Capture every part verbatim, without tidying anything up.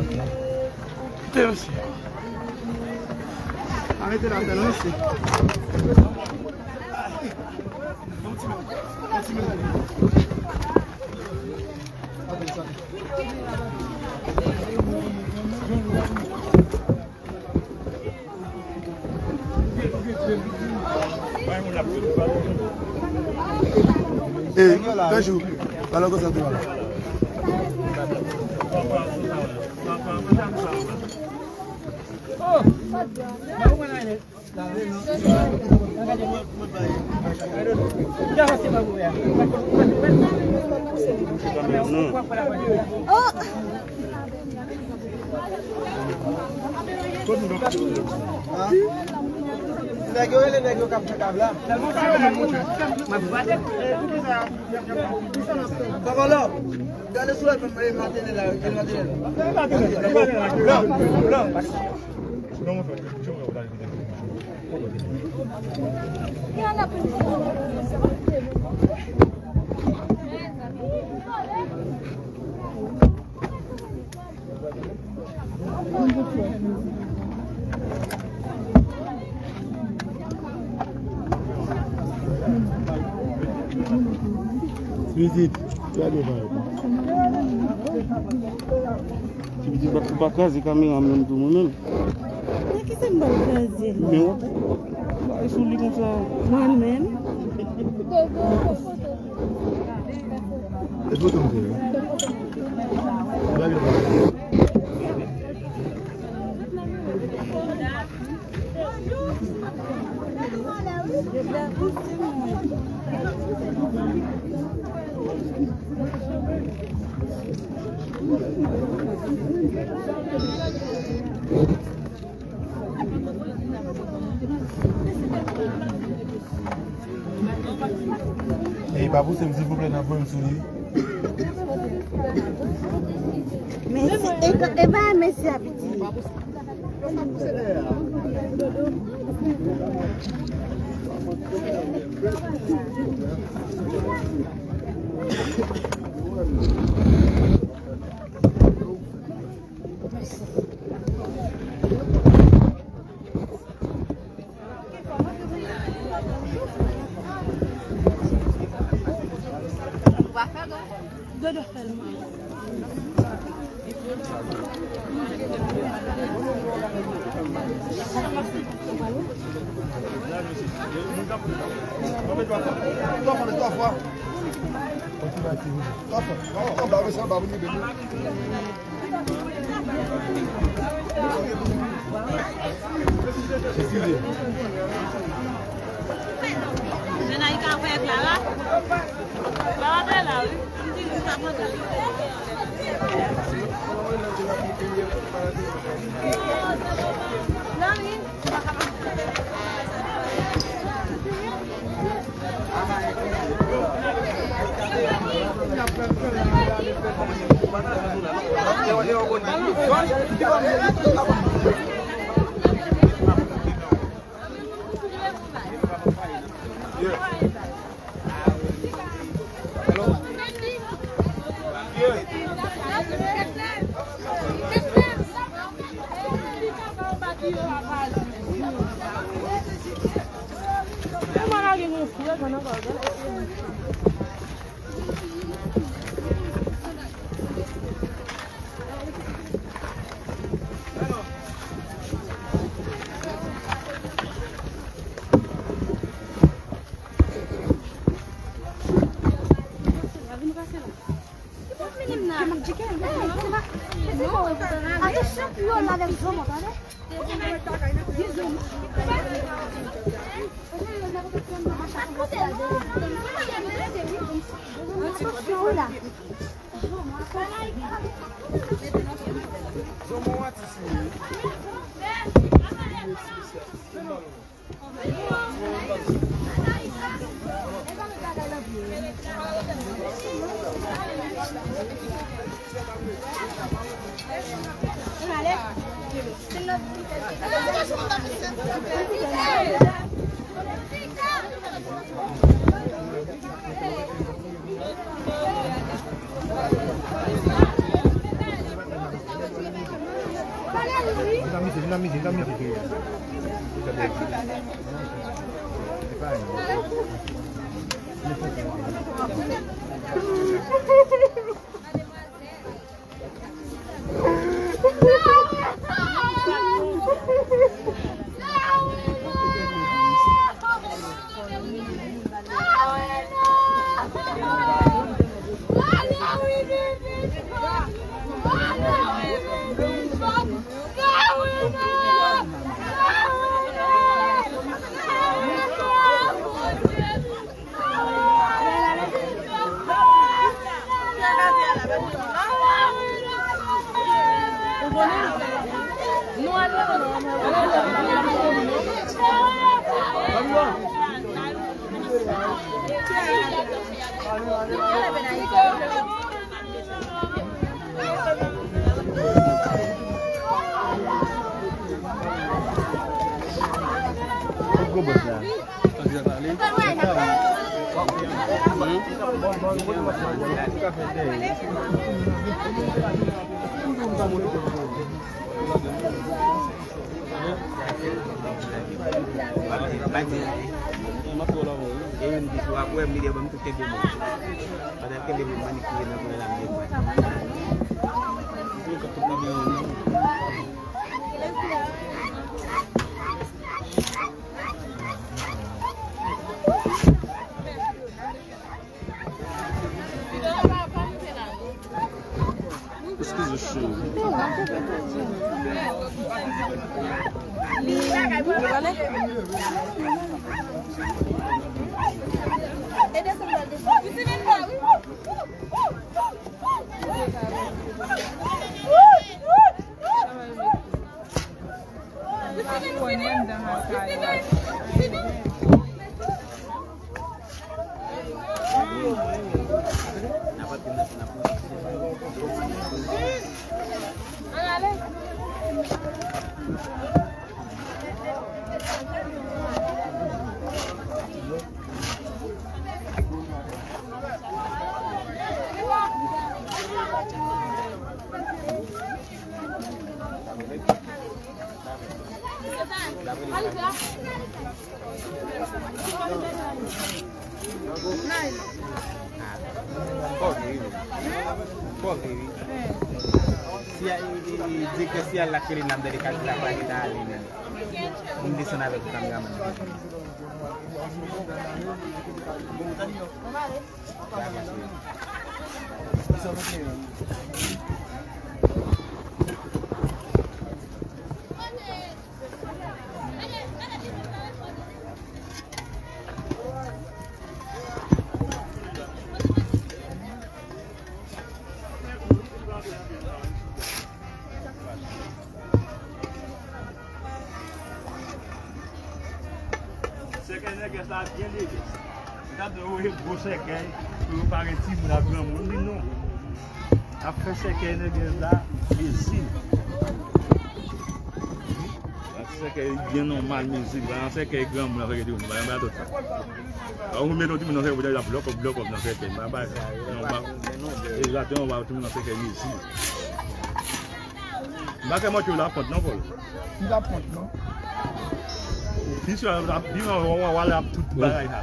Kite, mesye. Arete la, fè non, mesye. Eh, Tanjou, pale konsa tou la. Nèg yo rele nèg yo k ap fè kab la. Papa la, gade sou lè matènèl la, matènèl la. Blan, blan. Pitit, gade bagay. Ti pitit, ou pa kraze kamera menm tou, mwen menm. Nan ki sens m pral kraze l? Men w ap bay sou li konsa. Mwen menm? E foto m te wè. Gade l. Ey, pa pouse m, silvouplè, nan voye m sou li. Mesi, e, e pa mesi a piti. Dodo fè l mwen. Eskize. Zenaïka avèk Clara. Clara te la, wi. M di nou pa kontan. Ate chanpyon avèk zòmò, tande? Atansyon, wi, la. Eskize cheri. Si a, e, e, e, direktè si a l la k rele n ap mande kal la pa gentan ale menm. Pou m desann avèk kameramann. Sèkèy nègès la byen nègès. Li t ap di, "Woye gwo sèkèy, pou yo pare timoun ak granmoun." M di, "Non. N ap fè sèkèy nègès la plezi." Sèkèy byen nòmal, mizik, pa nan sèkèy granmoun, nan sèkèy timoun, pa nan bagay sa. Ou mete yon timoun nan sèkèy, pou l ap blòkòp, blòkòp nan sèkèy, pa bay, non, pa, egzakteman, pa timoun nan sèkèy mizik. M pa kwè mòso la pwent non, Pòl. Li pa pwent non. Pi swa la pi, w a, w a, w a la tout bagay sa.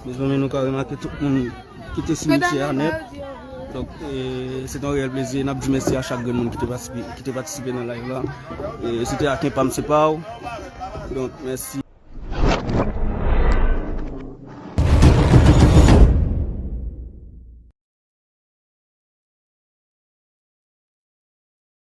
Mezanmi, nou ka remake tout moun kite simityè a nèt. Donk, e, se te yon reyèl plezi. N ap di mèsi a chak grenn moun ki te patisipe, ki te patisipe nan live la. E, se te Aken pa m, se pa w. Donk, mèsi.